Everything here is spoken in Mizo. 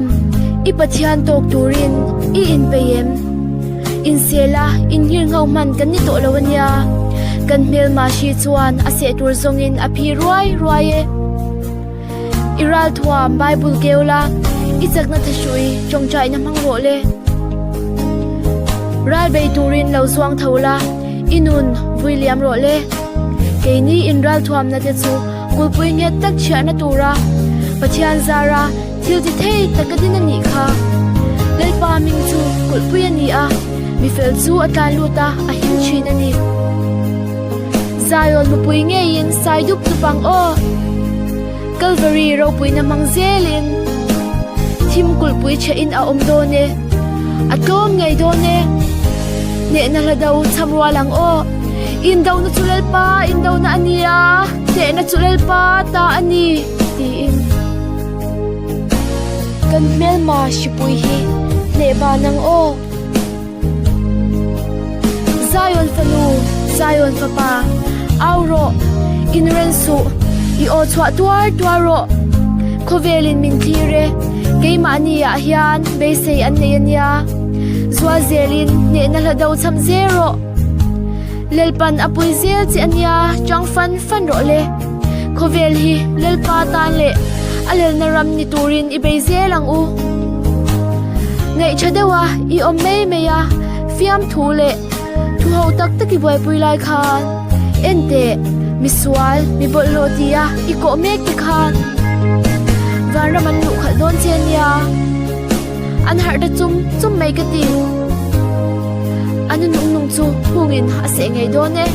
Abraham, i Pathian tawk turin i inpeih em? Insel a, inhirngho hman kan ni tawh lo a nia. Kan hmelma hri chuan a seh tur zawngin a phi ruai ruai e. I ralthuam Bible keu la, i chakna thahrui tawngtaina hmang rawh le. Ral bei turin lo zuang tho la, i nun vui liam rawh le. Keini in ralthuamna te chu kulpui nghet tak chhiahna tura Pathian zara thil ti thei tak a din a nih kha. Lalpa hming chu kulhpui a ni a, mifel chu a tlan lut a, a him thin a ni. Zion mupui ngeiin sai dup dup ang aw. Calvary ropuina hmang zelin thim kulhpui chhehin a awm dawn e, a tlawm ngei dawn e. Hnehna hla do cham rual ang aw. Indona chu Lalpa indona a ni a, hnehna chu Lalpa ta a ni, tiin. Kan hmelma hripui hi hneh ban ang aw. Zion fanu, Zion fapa, au rawh, inren suh, i aw chhuah tuar tuar rawh. Khawvelin min thlir e, keimahni ah hian beisei an nei a nia. Zual zelin hnehna hla do cham zel rawh. Lalpan a pui zel che a nia, chang fan fan rawh le. Khawvel hi Lalpa tan leh a lelna ram ni turin i bei zel ang u. Ngaih tha deuha i awm mai mai a, fiamthu leh thu ho tak tak i buaipui lai khan en teh, misual, mi bawlhhlawh tia i kawh mek te khan vanram an luh khalh dawn che nia. An harh ta chum chum mai ka ti. A nu nung nung chu hungin a seh ngei dawn e.